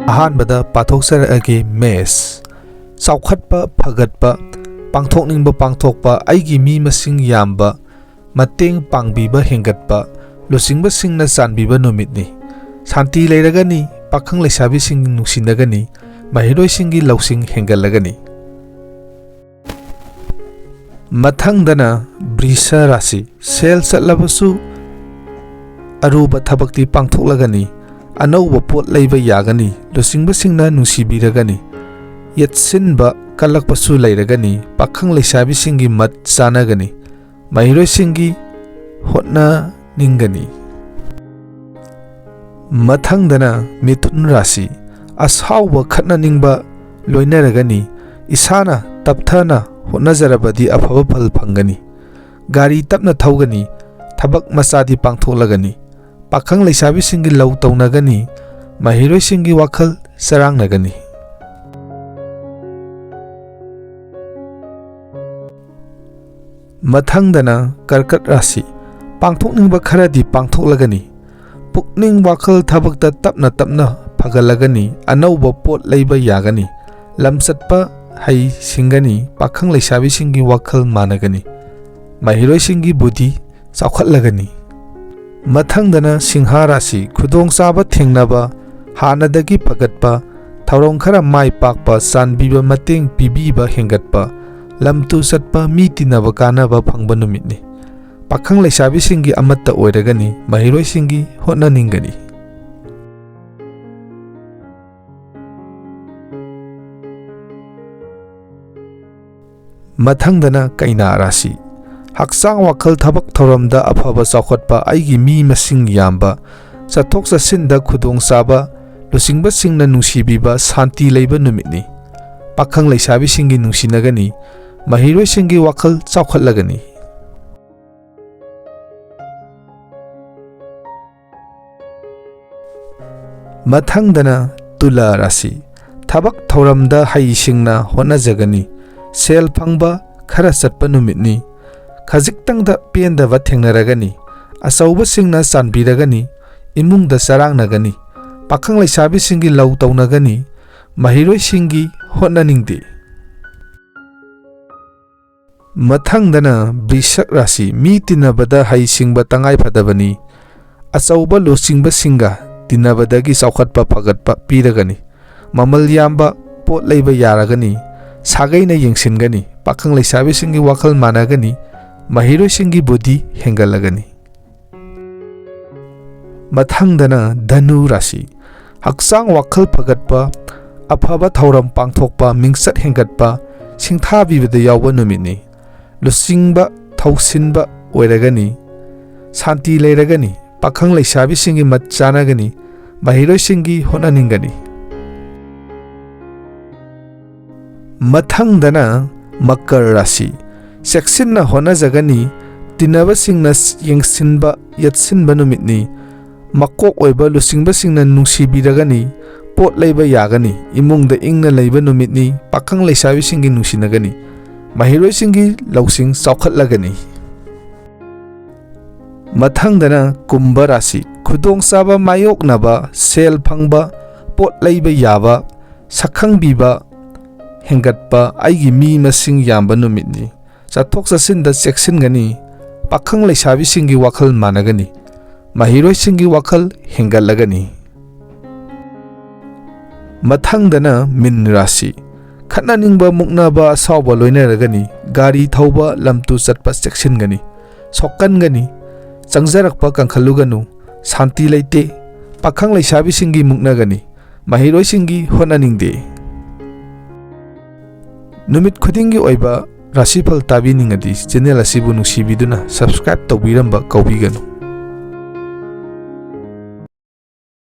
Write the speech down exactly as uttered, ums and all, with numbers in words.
ꯑꯍꯥꯟꯕꯗ ꯄꯥꯊꯣꯛꯆꯔꯛꯑꯒꯦ ꯃꯦꯁ꯫ ꯆꯥꯎꯈꯠꯄ, ꯐꯒꯠꯄ, ꯄꯥꯡꯊꯣꯛꯅꯤꯡꯕ ꯄꯥꯡꯊꯣꯛꯄ, ꯑꯩꯒꯤ ꯃꯤ ꯃꯁꯤꯡ ꯌꯥꯝꯕ, ꯃꯇꯦꯡ ꯄꯥꯡꯕꯤꯕ ꯍꯦꯟꯒꯠꯄ, ꯂꯨꯆꯤꯡꯕꯁꯤꯡꯅ ꯆꯥꯟꯕꯤꯕ ꯅꯨꯃꯤꯠꯅꯤ꯫ ꯁꯥꯟꯇꯤ ꯂꯩꯔꯒꯅꯤ, ꯄꯥꯈꯪ ꯂꯩꯁꯥꯕꯤꯁꯤꯡ ꯅꯨꯡꯁꯤꯅꯒꯅꯤ, ꯃꯍꯩꯔꯣꯏꯁꯤꯡꯒꯤ ꯂꯧꯁꯤꯡ ꯍꯦꯟꯒꯠꯂꯒꯅꯤ꯫ ꯃꯊꯪꯗꯅ ꯕ꯭ꯔꯤꯁ ꯔꯥꯁꯤ꯫ ꯁꯦꯜ ꯆꯠꯂꯕꯁꯨ ꯑꯔꯨꯕ ꯊꯕꯛꯇꯤ ꯄꯥꯡꯊꯣꯛꯂꯒꯅꯤ꯫ ꯑꯅꯧꯕ ꯄꯣꯠ ꯂꯩꯕ ꯌꯥꯒꯅꯤ꯫ ꯂꯨꯆꯤꯡꯕꯁꯤꯡꯅ ꯅꯨꯡꯁꯤꯕꯤꯔꯒꯅꯤ꯫ ꯌꯦꯠꯁꯤꯟꯕ ꯀꯜꯂꯛꯄꯁꯨ ꯂꯩꯔꯒꯅꯤ꯫ ꯄꯥꯈꯪ ꯂꯩꯁꯥꯕꯤꯁꯤꯡꯒꯤ ꯃꯠ ꯆꯥꯅꯒꯅꯤ꯫ ꯃꯍꯩꯔꯣꯏꯁꯤꯡꯒꯤ ꯍꯣꯠꯅꯅꯤꯡꯒꯅꯤ꯫ ꯃꯊꯪꯗꯅ ꯃꯤꯊꯨꯟ ꯔꯥꯁꯤ꯫ ꯑꯁꯥꯎꯕ ꯈꯠꯅꯅꯤꯡꯕ ꯂꯣꯏꯅꯔꯒꯅꯤ꯫ ꯏꯁꯥꯅ ꯇꯞꯊꯅ ꯍꯣꯠꯅꯖꯔꯕꯗꯤ ꯑꯐꯕ ꯐꯜ ꯐꯪꯒꯅꯤ꯫ ꯒꯥꯔꯤ ꯇꯞꯅ ꯊꯧꯒꯅꯤ꯫ ꯊꯕꯛ ꯃꯆꯥꯗꯤ ꯄꯥꯡꯊꯣꯛꯂꯒꯅꯤ꯫ ꯄꯥꯈꯪ ꯂꯩꯁꯥꯕꯤꯁꯤꯡꯒꯤ ꯂꯧ ꯇꯧꯅꯒꯅꯤ꯫ ꯃꯍꯩꯔꯣꯏꯁꯤꯡꯒꯤ ꯋꯥꯈꯜ ꯆꯔꯥꯡꯅꯒꯅꯤ꯫ ꯃꯊꯪꯗꯅ ꯀꯔꯀꯠ ꯔꯥꯁꯤ꯫ ꯄꯥꯡꯊꯣꯛꯅꯤꯡꯕ ꯈꯔꯗꯤ ꯄꯥꯡꯊꯣꯛꯂꯒꯅꯤ꯫ ꯄꯨꯛꯅꯤꯡ ꯋꯥꯈꯜ ꯊꯕꯛꯇ ꯇꯞꯅ ꯇꯞꯅ ꯐꯒꯠꯂꯒꯅꯤ꯫ ꯑꯅꯧꯕ ꯄꯣꯠ ꯂꯩꯕ ꯌꯥꯒꯅꯤ꯫ ꯂꯝ ꯆꯠꯄ ꯍꯩ ꯁꯤꯡꯒꯅꯤ꯫ ꯄꯥꯈꯪ ꯂꯩꯁꯥꯕꯤꯁꯤꯡꯒꯤ ꯋꯥꯈꯜ ꯃꯥꯟꯅꯒꯅꯤ꯫ ꯃꯍꯩꯔꯣꯏꯁꯤꯡꯒꯤ ꯕꯨꯙꯤ ꯆꯥꯎꯈꯠꯂꯒꯅꯤ꯫ ꯃꯊꯪꯗꯅ ꯁꯤꯡꯍ ꯔꯥꯁꯤ꯫ ꯈꯨꯗꯣꯡꯆꯥꯕ ꯊꯦꯡꯅꯕ, ꯍꯥꯟꯅꯗꯒꯤ ꯐꯒꯠꯄ, ꯊꯧꯔꯝ ꯈꯔ ꯃꯥꯏ ꯄꯥꯛꯄ, ꯆꯥꯟꯕꯤꯕ ꯃꯇꯦꯡ ꯄꯤꯕꯤꯕ ꯍꯦꯟꯒꯠꯄ, ꯂꯝ ꯇꯨ ꯆꯠꯄ, ꯃꯤ ꯇꯤꯟꯅꯕ ꯀꯥꯟꯅꯕ ꯐꯪꯕ ꯅꯨꯃꯤꯠꯅꯤ꯫ ꯄꯥꯈꯪ ꯂꯩꯁꯥꯕꯤꯁꯤꯡꯒꯤ ꯑꯃꯠꯇ ꯑꯣꯏꯔꯒꯅꯤ꯫ ꯃꯍꯩꯔꯣꯏꯁꯤꯡꯒꯤ ꯍꯣꯠꯅꯅꯤꯡꯒꯅꯤ꯫ ꯃꯊꯪꯗꯅ ꯀꯩꯅꯥ ꯔꯥꯁꯤ꯫ ꯍꯛꯆꯥꯡ ꯋꯥꯈꯜ ꯊꯕꯛ ꯊꯧꯔꯝꯗ ꯑꯐꯕ ꯆꯥꯎꯈꯠꯄ, ꯑꯩꯒꯤ ꯃꯤ ꯃꯁꯤꯡ ꯌꯥꯝꯕ, ꯆꯠꯊꯣꯛ ꯆꯠꯁꯤꯟꯗ ꯈꯨꯗꯣꯡꯆꯥꯕ, ꯂꯨꯆꯤꯡꯕꯁꯤꯡꯅ ꯅꯨꯡꯁꯤꯕꯤꯕ, ꯁꯥꯟꯇꯤ ꯂꯩꯕ ꯅꯨꯃꯤꯠꯅꯤ꯫ ꯄꯥꯈꯪ ꯂꯩꯁꯥꯕꯤꯁꯤꯡꯒꯤ ꯅꯨꯡꯁꯤꯅꯒꯅꯤ꯫ ꯃꯍꯩꯔꯣꯏꯁꯤꯡꯒꯤ ꯋꯥꯈꯜ ꯆꯥꯎꯈꯠꯂꯒꯅꯤ꯫ ꯃꯊꯪꯗꯅ ꯇꯨꯂꯥ ꯔꯥꯁꯤ꯫ ꯊꯕꯛ ꯊꯧꯔꯝꯗ ꯍꯩꯁꯤꯡꯅ ꯍꯣꯠꯅꯖꯒꯅꯤ꯫ ꯁꯦꯜ ꯐꯪꯕ ꯈꯔ ꯆꯠꯄ ꯅꯨꯃꯤꯠꯅꯤ꯫ ꯈꯖꯤꯛꯇꯪꯗ ꯄꯦꯟꯗꯕ ꯊꯦꯡꯅꯔꯒꯅꯤ꯫ ꯑꯆꯧꯕꯁꯤꯡꯅ ꯆꯥꯟꯕꯤꯔꯒꯅꯤ꯫ ꯏꯃꯨꯡꯗ ꯆꯔꯥꯡꯅꯒꯅꯤ꯫ ꯄꯥꯈꯪ ꯂꯩꯁꯥꯕꯤꯁꯤꯡꯒꯤ ꯂꯧ ꯇꯧꯅꯒꯅꯤ꯫ ꯃꯍꯩꯔꯣꯏꯁꯤꯡꯒꯤ ꯍꯣꯠꯅꯅꯤꯡꯗꯦ꯫ ꯃꯊꯪꯗꯅ ꯕ꯭ꯔꯤꯁꯛ ꯔꯥꯁꯤ꯫ ꯃꯤ ꯇꯤꯟꯅꯕꯗ ꯍꯩꯁꯤꯡꯕ ꯇꯉꯥꯏ ꯐꯗꯕꯅꯤ꯫ ꯑꯆꯧꯕ ꯂꯨꯆꯤꯡꯕꯁꯤꯡꯒ ꯇꯤꯟꯅꯕꯗꯒꯤ ꯆꯥꯎꯈꯠꯄ ꯐꯒꯠꯄ ꯄꯤꯔꯒꯅꯤ꯫ ꯃꯃꯜ ꯌꯥꯝꯕ ꯄꯣꯠ ꯂꯩꯕ ꯌꯥꯔꯒꯅꯤ꯫ ꯁꯥꯒꯩꯅ ꯌꯦꯡꯁꯤꯟꯒꯅꯤ꯫ ꯄꯥꯈꯪ ꯂꯩꯁꯥꯕꯤꯁꯤꯡꯒꯤ ꯋꯥꯈꯜ ꯃꯥꯟꯅꯒꯅꯤ꯫ ꯃꯍꯩꯔꯣꯏꯁꯤꯡꯒꯤ ꯕꯨꯙꯤ ꯍꯦꯟꯒꯠꯂꯒꯅꯤ꯫ ꯃꯊꯪꯗꯅ ꯙꯅꯨ ꯔꯥꯁꯤ꯫ ꯍꯛꯆꯥꯡ ꯋꯥꯈꯜ ꯐꯒꯠꯄ, ꯑꯐꯕ ꯊꯧꯔꯝ ꯄꯥꯡꯊꯣꯛꯄ, ꯃꯤꯡꯆꯠ ꯍꯦꯟꯒꯠꯄ, ꯁꯤꯡꯊꯥꯕꯤꯕꯗ ꯌꯥꯎꯕ ꯅꯨꯃꯤꯠꯅꯤ꯫ ꯂꯨꯆꯤꯡꯕ, ꯊꯧꯁꯤꯟꯕ ꯑꯣꯏꯔꯒꯅꯤ꯫ ꯁꯥꯟꯇꯤ ꯂꯩꯔꯒꯅꯤ꯫ ꯄꯥꯈꯪ ꯂꯩꯁꯥꯕꯤꯁꯤꯡꯒꯤ ꯃꯠ ꯆꯥꯅꯒꯅꯤ꯫ ꯃꯍꯩꯔꯣꯏꯁꯤꯡꯒꯤ ꯍꯣꯠꯅꯅꯤꯡꯒꯅꯤ꯫ ꯃꯊꯪꯗꯅ ꯃꯀꯔ ꯔꯥꯁꯤ꯫ ꯆꯦꯛꯁꯤꯟꯅ ꯍꯣꯠꯅꯖꯒꯅꯤ꯫ ꯇꯤꯟꯅꯕꯁꯤꯡꯅ ꯌꯦꯡꯁꯤꯟꯕ, ꯌꯦꯠꯁꯤꯟꯕ ꯅꯨꯃꯤꯠꯅꯤ꯫ ꯃꯀꯣꯛ ꯑꯣꯏꯕ ꯂꯨꯆꯤꯡꯕꯁꯤꯡꯅ ꯅꯨꯡꯁꯤꯕꯤꯔꯒꯅꯤ꯫ ꯄꯣꯠ ꯂꯩꯕ ꯌꯥꯒꯅꯤ꯫ ꯏꯃꯨꯡꯗ ꯏꯪꯅ ꯂꯩꯕ ꯅꯨꯃꯤꯠꯅꯤ꯫ ꯄꯥꯈꯪ ꯂꯩꯁꯥꯕꯤꯁꯤꯡꯒꯤ ꯅꯨꯡꯁꯤꯅꯒꯅꯤ꯫ ꯃꯍꯩꯔꯣꯏꯁꯤꯡꯒꯤ ꯂꯧꯁꯤꯡ ꯆꯥꯎꯈꯠꯂꯒꯅꯤ꯫ ꯃꯊꯪꯗꯅ ꯀꯨꯝꯚ ꯔꯥꯁꯤ꯫ ꯈꯨꯗꯣꯡꯆꯥꯕ ꯃꯥꯌꯣꯛꯅꯕ, ꯁꯦꯜ ꯐꯪꯕ, ꯄꯣꯠ ꯂꯩꯕ ꯌꯥꯕ, ꯁꯛꯈꯪꯕꯤꯕ ꯍꯦꯟꯒꯠꯄ, ꯑꯩꯒꯤ ꯃꯤ ꯃꯁꯤꯡ ꯌꯥꯝꯕ ꯅꯨꯃꯤꯠꯅꯤ꯫ ꯆꯠꯊꯣꯛ ꯆꯠꯁꯤꯟꯗ ꯆꯦꯛꯁꯤꯟꯒꯅꯤ꯫ ꯄꯥꯈꯪ ꯂꯩꯁꯥꯕꯤꯁꯤꯡꯒꯤ ꯋꯥꯈꯜ ꯃꯥꯟꯅꯒꯅꯤ꯫ ꯃꯍꯩꯔꯣꯏꯁꯤꯡꯒꯤ ꯋꯥꯈꯜ ꯍꯦꯟꯒꯠꯂꯒꯅꯤ꯫ ꯃꯊꯪꯗꯅ ꯃꯤꯟ ꯔꯥꯁꯤ꯫ ꯈꯠꯅꯅꯤꯡꯕ, ꯃꯨꯛꯅꯕ, ꯑꯁꯥꯎꯕ ꯂꯣꯏꯅꯔꯒꯅꯤ꯫ ꯒꯥꯔꯤ ꯊꯧꯕ, ꯂꯝꯇꯨ ꯆꯠꯄ ꯆꯦꯛꯁꯤꯟꯒꯅꯤ꯫ ꯁꯣꯛꯀꯟꯒꯅꯤ꯫ ꯆꯪꯖꯔꯛꯄ ꯀꯟꯈꯠꯂꯨꯒꯅꯨ꯫ ꯁꯥꯟꯇꯤ ꯂꯩꯇꯦ꯫ ꯄꯥꯈꯪ ꯂꯩꯁꯥꯕꯤꯁꯤꯡꯒꯤ ꯃꯨꯛꯅꯒꯅꯤ꯫ ꯃꯍꯩꯔꯣꯏꯁꯤꯡꯒꯤ ꯍꯣꯠꯅꯅꯤꯡꯗꯦ꯫ ꯅꯨꯃꯤꯠ ꯈꯨꯗꯤꯡꯒꯤ ꯑꯣꯏꯕ ꯔꯥꯁꯤꯐꯜ ꯇꯥꯕꯤꯅꯤꯡꯉꯗꯤ channel ꯑꯁꯤꯕꯨ ꯅꯨꯡꯁꯤꯕꯤꯗꯨꯅ subscribe ꯇꯧꯕꯤꯔꯝꯕ ꯀꯥꯎꯕꯤꯒꯅꯨ꯫